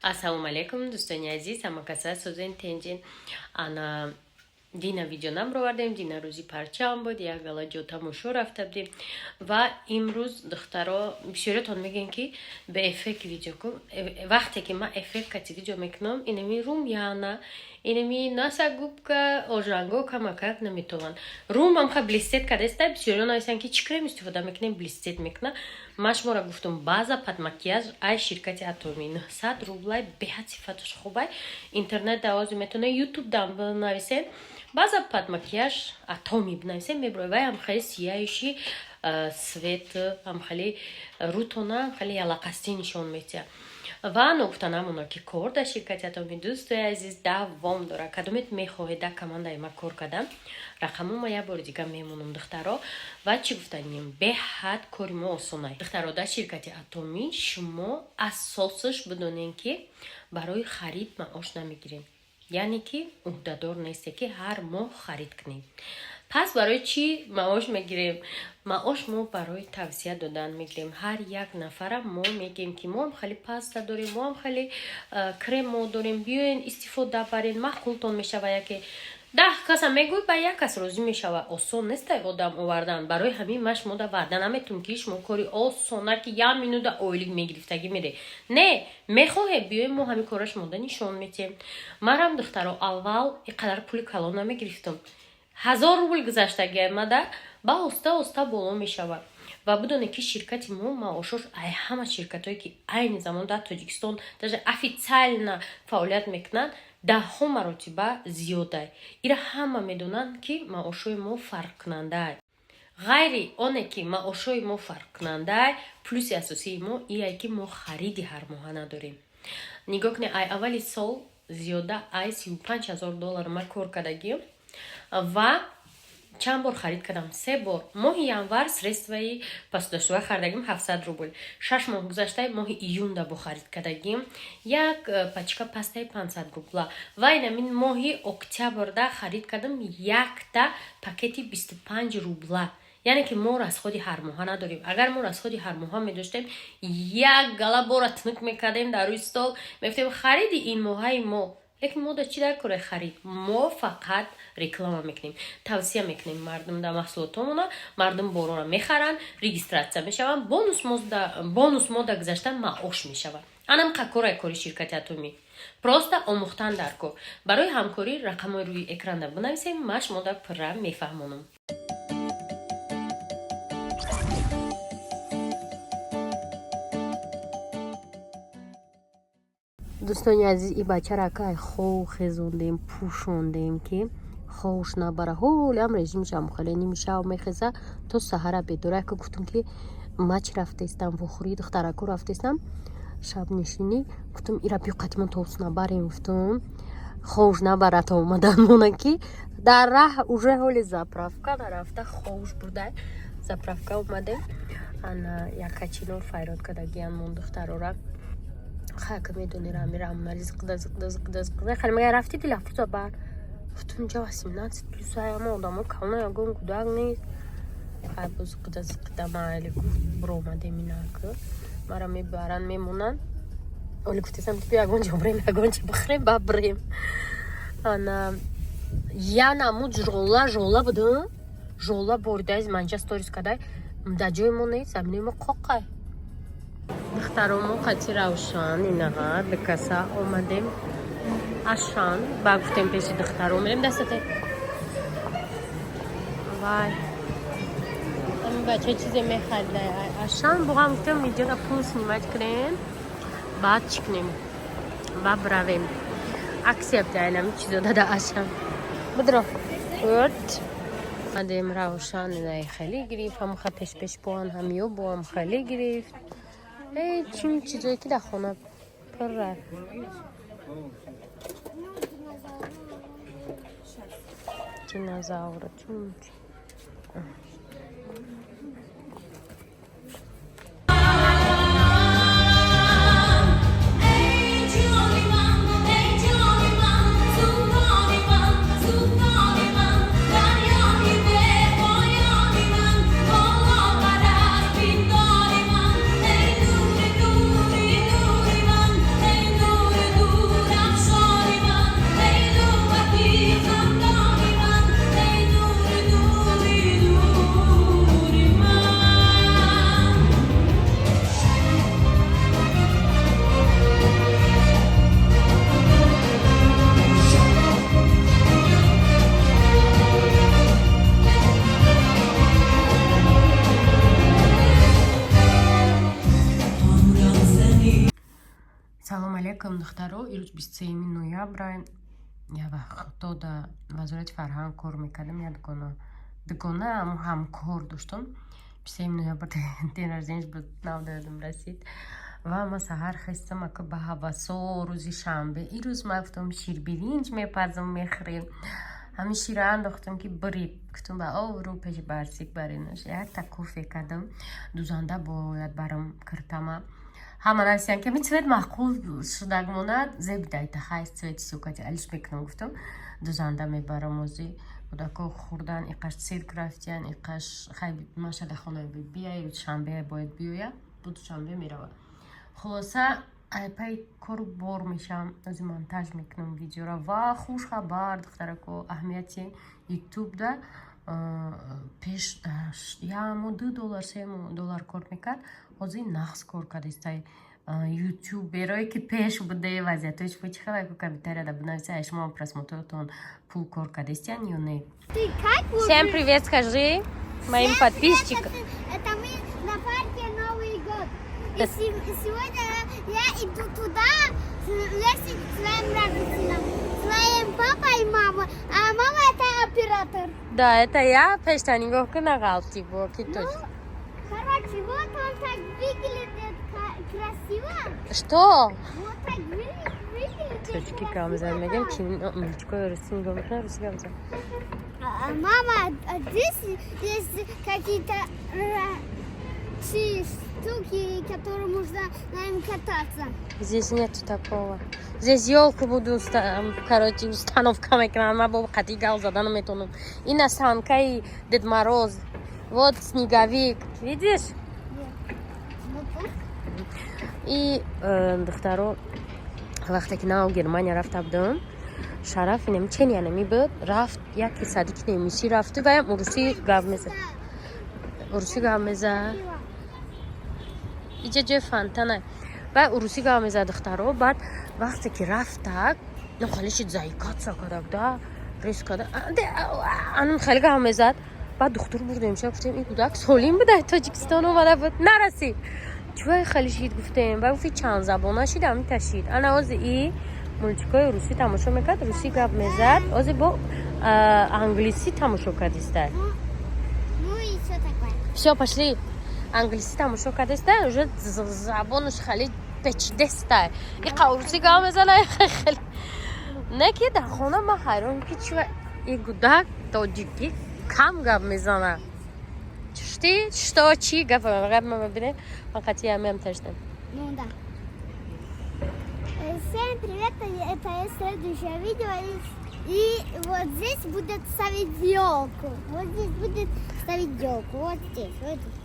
Ассалому алайкум, дӯстони азиз, ҳама каса созен, тенҷен. Ана дина видео набровардем, дина рӯзи парчам буд, як гала ҷо тамошо рафта будем ва имрӯз, духтаро, бисёриятон мегӯен, ки бе эффект видео кун. Вақте ки ман эффект кати видео мекунам, инами румяна, инами носогубка, ожанго камакак наметавонанд. Румам ха блестит кадаста, бисёриё нависанд, ки чӣ крем истифода мекунем, блестит мекуна. Ман шуморо гуфтум, база под макияж ай ширкати Атоми 900 рублай, беҳад сифаташ хубай. Интернет давози метавонед, Ютуб дам бинависед, база под макияж Атоми бинависед, меброи. Вай ҳам хеле сияющий свет, ҳам хеле рӯтона, ҳам хеле ялақастӣ нишон метиҳад. Ва ногуфта намонад, ки кор дар ширкати Атоми, дӯстои азиз, давом дорад. Кадомет мехоҳед дар командаи ма кор кардан, рақамо ма як бори дига мемонам, духтаро. Ва чӣ гуфтанем, беҳад кори мо осонай. Духтаро, дар ширкати Атомӣ шумо асосаш бидонем, ки барои харид маош намегирем, яъне ки ӯҳдадор несте, ки ҳар моҳ харид кунем. Пас барои чӣ маош мегирем? Маош мо барои тавсия додан мегирем. Ҳар як нафара мо мегӯем, ки мо ҳам хеле паста дорем, мо ҳам хеле кремо дорем, биёен, истифода барен, маъқултон мешава. Яке 10 каса мегӯй, ба як кас розӣ мешава. Осон нестай одам овардан. Барои ҳамин ман шумода ваъда наметум, ки шумо кори осона, ки як минута ойлик мегирифтагӣ мере. Не, мехоҳе, биёем, мо ҳамин кора шумода нишон метиҳем. Марам, духтаро, аввал и қадар пули калон намегирифтам, 1000 рубл гузаштагиамада, ба оста оста боло мешавад. Ва бидонед, ки ширкати мо маошош ай ҳама ширкатҳое, ки айни замон дар Тоҷикистон даже официально фаъолият мекунанд, даҳҳо маротиба зиёдай. Ира ҳама медонанд, ки маошҳои мо фарқкунандай. Ғайри оне ки маошҳои мо фарқкунандай, плюси асосии мо ие, ки мо хариди ҳармоҳа надорем. Нигоҳ кунед, ай аввали сол зиёда ай 35 000 доллар ма кор кардагием ва чанд бор харид кардам? Се бор. Моҳи январ средствои посудашӯя харидагим, 700 рубл. 6 моҳ гузашта, моҳи июнда бо харид кардагим, як пачка пастаи 500 рубла. Ва инамин моҳи октябрда харид кардам, якта пакети 25 рубла. Яъне ки мо расходи ҳармоҳа надорем. Агар мо расходи ҳармоҳа медоштем, як гала бора тунук мекардем дар рӯи стол, мегуфтем, хариди ин моҳаи мо. Лекин мо да чӣ дар кораи харид? Мо фақат реклама мекунем, тавсия мекунем мардум да маҳсулотомона, мардум борора мехаранд, регистрация мешаванд, бонус мо да гузашта маош мешавад. Анам какораи кори ширкати Атомӣ, просто омӯхтан дар кор. Барои ҳамкорӣ рақамҳои рӯи экранда бинависем, ман шумода пурра мефаҳмонам. Дӯстони азиз, и бачаро акай хов хезондем, пӯшондем, ки ховш набара. Ҳолиам режимшам хеле нимшав мехеза, то саҳара бедора. Яка гуфтум, ки мач рафтаистам, вохӯрии духтарако рафтаистам, шабнишинӣ. Гуфтум, ира биё қатимон тобус набарем, гуфтум, ховш набара то омадан мона, ки дар раҳ уже ҳоли заправка нарафта ховш бурда. Заправка омадем, ана якачинор файрод кардагиян мон духтарора. Хака медони, рами рамнали зиқда зиқда зиқда зиқда хеле мага рафти дилафрӯза бар. Гуфтум, ҷа 18 плюс, ама одамо калона, ягон кӯдак нест. Хай, бо зиқда зиқда майли гуфт, биромадем. Инака мара мебаранд, мемонанд. Оли гуфтесам, ки биё, ягон ҷо бирем, ягон чи бихӯрем, ба бирем. Ана я намуд жола жола буд, жола боридаиз. Манҷа сторис кадай, дар ҷои мо нест, заминои мо қоқай. Духтаромо қати Равшан инаға бикаса омадем Ашан. Ба гуфтем, пеши духтаро мерем. Дастате вай, ами бача чизе мехарида Ашан. Буғам гуфтем, иҷора пул снимать кунем, баъд чӣ кунем, ба биравем. Акция буда, чизо дада Ашан будро от омадем. Равшан инаи хеле гирифт, ҳамаха пешпеш боан, ҳамиё боам хеле гирифт. Чим чизое ки дар хона пурра. Динозавра чун. Ey ҷони ман, ey ҷони ман, султони ман, султони ман, дарёи бепоёни ман, болотар аз пиндори ман, эй нури нури нури ман, эй нури. Ассалому алайкум, духтаро. Ирӯз 23 ноябра. Я вақто да Вазорати фарҳанг кор мекардам, я дугона ҳамо ҳамкор доштам. 23 ноябр день рождения ш буд, нав додам расид. Ва ма саҳар хестам, ака, ба ҳавасо. Рӯзи шанбе ирӯз ма гуфтам, ширбиринҷ мепазам, мехӯрем. Ҳамин шира андохтам, ки бириб. Гуфтам, ба обрӯ пеши Барсик баринаш. Якта кофе кардам, дузанда бояд барам киртама. Ҳама нависиян, ки ами цвет маъқул шудаг монад, зеби дайтахай цвет и сукати алиш мекунам. Гуфтам, дузанда мебарам. Ози кӯдако хурдан, иқаш цирк рафтиян, иқаш хай маша да хона биай. Шанбе бояд биёя, буд, шанбе мерава. Хулоса, айпай кору бор мешавам, ози монтаж мекунам видеора. Ва хушхабар, духтарако, аҳамияти ютубда. Пеш ямо 2 доллар, 3 доллар кор мекард, ҳозир нағз кор кардистай. Ютуберое ки пеш буде, вазъиятҳои шумо чӣ хел? Ку комментарияда бинависа, шумо просмотр отон пул кор кардистиян ё не? Ты как? Всем привет скажи моим Всем подписчикам. привет, это мы на парке Новый год. И сегодня я иду туда вместе с своим родителем, своим папой и мамой. А мама — это оператор. Да, это я. Пешта нигоҳ кун, ғалти бо ки Ну, точно. Короче, вот он так выглядит красиво. Что? Вот так выглядит Тоҷики красиво. Гап мезанад, мегам, ки мультик ои русӣ нигоҳ мекунад, русӣ гап мезанад. А, мама, а здесь есть какие-то штуки, которые можно на нем кататься. Здесь нету такого. Здесь елку буду, короче, установка мекунам. Ма бо қатъи гал задан метонам. Ина санкаи Дед Мороз. Вот снеговик. Видишь? Вот так. И духтаро, вақте ки нав Германия рафта будам, Шараф инами чен буд, рафт яке садики немисӣ рафту, ваям урусӣ гап мезад. Урусӣ гап мезад. Иҷа ҷои фонтана. Баъд урусӣ гап мезад, духтаро. Баъд вақте ки рафтак, ну хеле шид, заикаться карда буда, рез карда, анун хеле гап мезад. Баъд духтур бурдем, ша гуфтем, ин кӯдак солим буда, Тоҷикистон омада буд, нарасид. Чӯй хеле шид, гуфтем. Баъд гуфти, чанд забона шид, ҳамин ташид. Ана ози и мультик ои русӣ тамошо мекард, русӣ гап мезад, ози бо англисӣ тамошо кардиста. Ну и что такое? Всё, пошли. Англисӣ тамошо кардиста, уже забонаш хеле печидеста. Иқа урусӣ гап мезана, хеле. Не ки дар хона ман ҳайрон, ки чӣ и гудак тоҷикӣ кам гап мезана. Чушти, что, чӣ гап гап ма бибине, ман қатъи ҳамиам таштам. Ну да. Всем привет, это следующее видео. И вот здесь будет ставить елку. Вот здесь будет ставить елку. Вот здесь, вот здесь.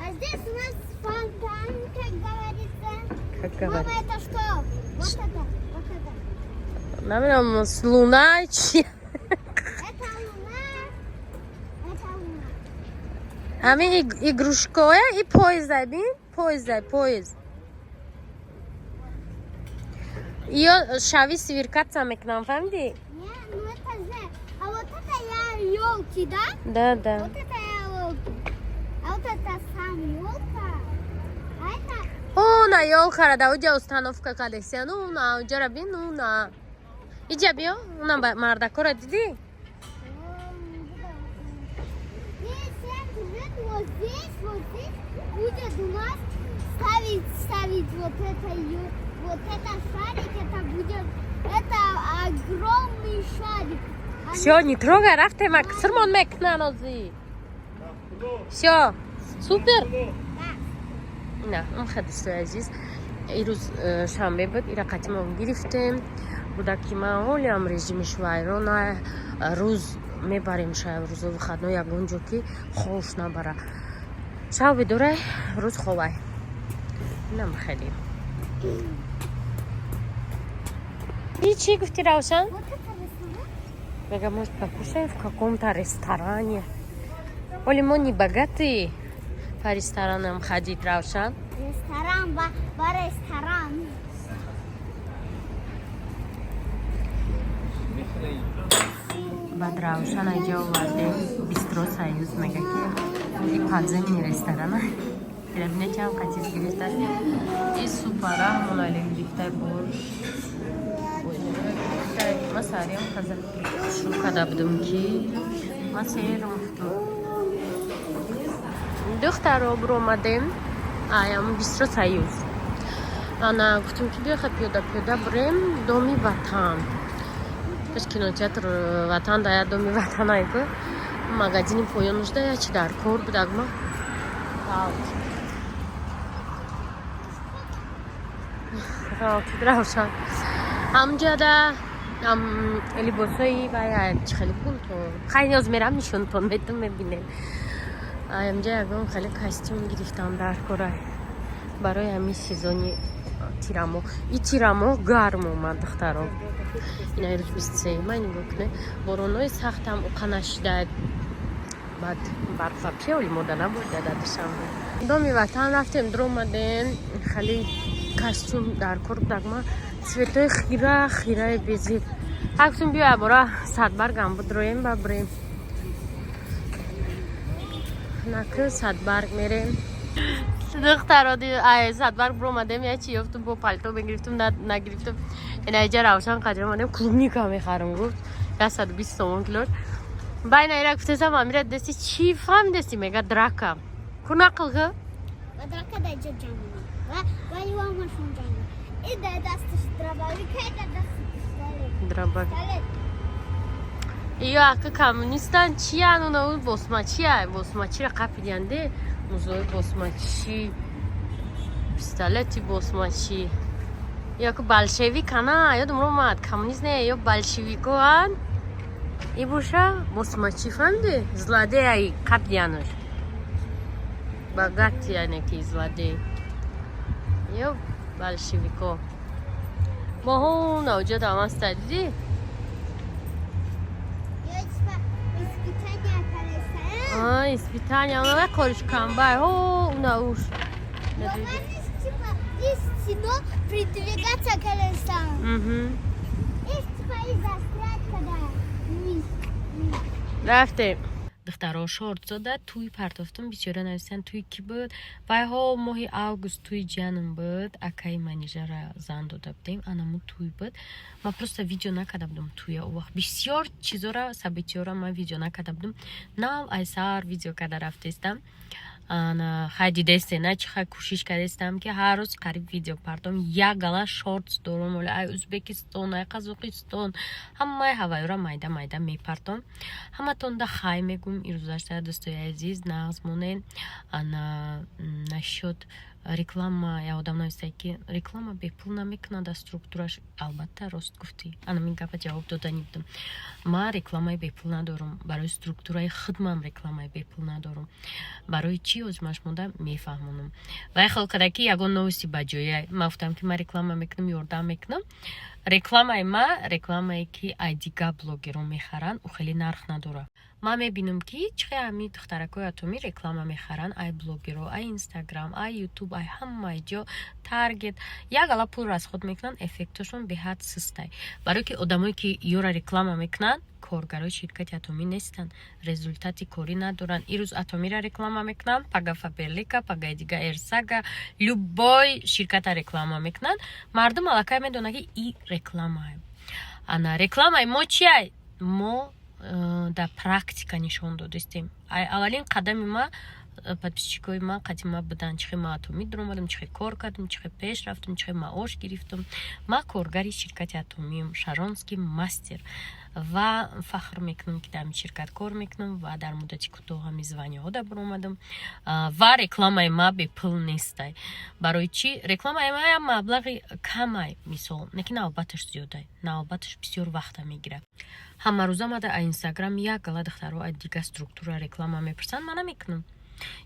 А здесь у нас фонтан, как говорится. Как Мама, говорит. Это что? Вот это, вот это. Намедонам, луна чи. Это луна. Это луна. Ҳамин игрушка оя и поездай, бин, поездай, поезд. Ё шави сверкаться мекунам, фаҳмидӣ? Не, ну это же. А вот это я елки, да? Да. Вот это я елки. А вот это сам елка. А это Уна ёлка ра да уҷа установка кардесия. Ну уна уҷара бин, уна. Иҷа биё, уна мардакора дидӣ? И всем привет, вот здесь будет у нас ставить вот это, вот это шарик, это будет, это огромный шарик. Всё, не трогай, рафтем, ак сирмон мекунан озӣ. Всё, супер. Да. На, умха, дӯстои азиз. Ирӯз шанбе буд, ира қатимо гирифтем. Кӯдаки ман ҳолиам режимиш вайрона. Рӯз мебарем шаб, рӯзо выходной ягон ҷо ки хош набара. Шаб бедорай, рӯз ховай. Инам хеле. И чӣ гуфти, Равшан? Вот это ресторан. Мега, может, покушаем в каком-то ресторане? Оли мо не богатые по ресторанам ходить, Равшан. Ресторан, ба ресторан. Баъд Равшан айҷа овардем бистро Союз, мега ки и подземный ресторана. Ира бине, чанд қа чиз гирифтаст. И супара ҳамон али гирифтем. Гирифтай борщ. Ма сариам қаза шурӯъ карда будам, ки ма серам гуфтам. Духтаро, биромадем аям Бистро Союз. Ана гуфтем, ки биёха, пиёда пиёда бирем Доми Ватан. Пеш кинотеатр Ватан да я Доми Ватан айку магазини поён шуда, я чи дар кор будагма. Равшан ҳамҷада либосҳои вай чи хеле бигум, то хай ниёз мерам, нишонтон метум, мебинем. Амҷа ягон хеле костюм гирифтам дар корай барои ҳамин сезони тирамоҳ. И тирамоҳ гарм омад, духтаро. Ина рӯз 23-ма, нигоҳ кунед, боронои сахтам уқа нашида. Баъд барфа пиёли мода набурда дар Душанбе. Доми Ватан рафтем, дуромадем, хеле костюм дар кор будагма, цветои хира хираи безеб. Ҳар гуфтем, биё, бора Садбаргам будроем, ба бирем наки Садбарг мерем. Духтаро, Садбарг биромадем, я чи ёфтум, бо палто мегирифтум, нагирифтум. Инаиҷа Равшан қадр омадем, клубника мехарам гуфт, 120 сомон килош. Байна ира гуфтесам, амира дести чӣ фаҳмидести? Мега, драка ку нақл ка. Ва драка дар ҷо ҷанг ва юамашон ҷанг. И дар дасташ дробовик, и дар дасти пистолет. Дробовик. Пистолет. Ё ака коммунистан чиян, уна босмачия, босмачира қапидиянде, музои босмачи, пистолети босмачи. Ё ку большевик ана, ёдум омад, коммунист не, ё большевикоан. И боша босмачи, фаҳмиди, злодеяи қапдиянаш богатый, яъне ки злодей ё большевико. Моҳо навҷадам аста, дидӣ? Ё типа испытания колеса. А, испытания, она кориш камбай. О, уна уш. Но типа есть стену придвигаться колеса. Есть типа и застрять, когда вниз. Рафтем. Духтаро, шорт зода туй партофтум, бисёра нависанд, туй ки буд? Вайҳо моҳи август туи ҷанам буд, акаи Манижара зан дода будем, анаму туй буд. Ман просто видео накарда будам туя. У вақт бисёр чизора, событиёра ман видео накарда будам. Нав айсар видео карда рафтестам. Ана хай дидесте, на чи хай кӯшиш кардестам, ки ҳар рӯз қариб видео партом. Як гала шортс дорум, оли ай Ӯзбекистон, ай Қазоқистон, ҳамаи ҳавайёра майда майда мепартом. Ҳаматонда хай мегум, ирӯзашта, дӯстои азиз, нағз монед. Ана насчёт реклама, я одам нависта, ки реклама бепул намекунад аз структураш. Албатта, рост гуфтӣ, ана мин гапа ҷавоб додани будам. Ман рекламаи бепул надорам, барои структураи худмам рекламаи бепул надорам. Барои чӣ, озмаш монда мефаҳмонам. Вай хел карда, ки ягон новости ба ҷоя. Ман гуфтам, ки ман реклама мекунам, ёрдам мекунам. Рекламаи ма, рекламае ки ай дига блогерон мехаранд, ӯ хеле нарх надорад. Ман мебинам, ки чӣ хел ҳамин духтаракҳои Атомӣ реклама мехаранд ай блогеро, ай Инстаграм, ай Ютуб, ай ҳамаи ҷо, таргет, як ала пул расход мекунанд, эффектошон беҳад сустай. Барое ки одамое ки ёра реклама мекунанд, коргарои ширкати Атомӣ нестанд, результати корӣ надоранд. Ирӯз Атомиро реклама мекунанд, пага Фаберлика, пагаи дига Эрсага, любой ширката реклама мекунанд. Мардум аллакай медонад, ки и рекламае. Ана рекламаи мо чия? Мо дар практика нишон додистем. Аввалин қадами ма, подписчикои ман қадима буданд, чихе ма Атомӣ дуромадам, чихе кор кардам, чихе пеш рафтам, чихе маош гирифтам. Ма коргари ширкати Атомиам, шаронский мастер, ва фахр мекунам, ки дар ҳамин ширкат кор мекунам ва дар муддати кӯтоҳ ҳамин званияҳо да баромадам. Ва рекламаи ма бепул нестай. Барои чӣ? Рекламаи ма як маблағи камай, мисол, лекин навбаташ зиёдай, навбаташ бисёр вақта мегирад. Ҳамарӯза мада а Инстаграм як гала духтаро а дига структура реклама мепурсанд, ман намекунам.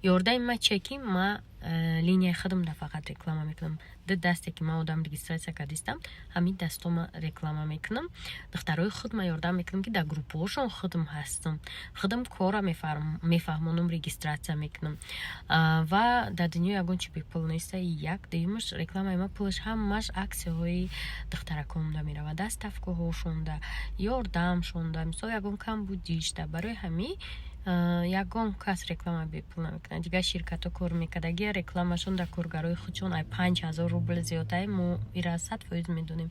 Ёрдаи ма чие, ки ма линияи худам да фақат реклама мекунам. Ду дасте ки ман одам регистрация кардистам, ҳамин дастома реклама мекунам. Духтарои худма ёрдам мекунам, ки дар группаҳошон худам ҳастам, худам кора мефаҳмонам, регистрация мекунам. Ва дар дунё ягон чи бепул неста. Як дуюмаш, рекламаи ма пулаш ҳамаш аксияҳои духтараконда меравад, доставкаҳошонда, ёрдамшонда, мисол, ягон камбудишда. Барои ҳамин Ягон кас реклама бепул намекунад. Дигар ширкатҳо кор мекардагия, рекламашон дар коргарои худшон ай 5000 рубл зиёдай. Мо ира 100% медонем.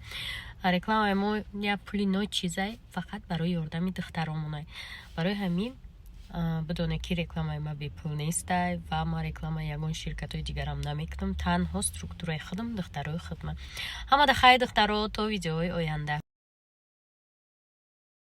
Рекламаи мо як пули ночизай, фақат барои ёрдами духтаромонай. Барои ҳамин бидоне, ки рекламаи ма бепул нестай ва ман рекламаи ягон ширкатҳои дигарам намекунам, танҳо структураи худам, духтарои худма. Ҳамада хайр, духтаро, то видеоҳои оянда.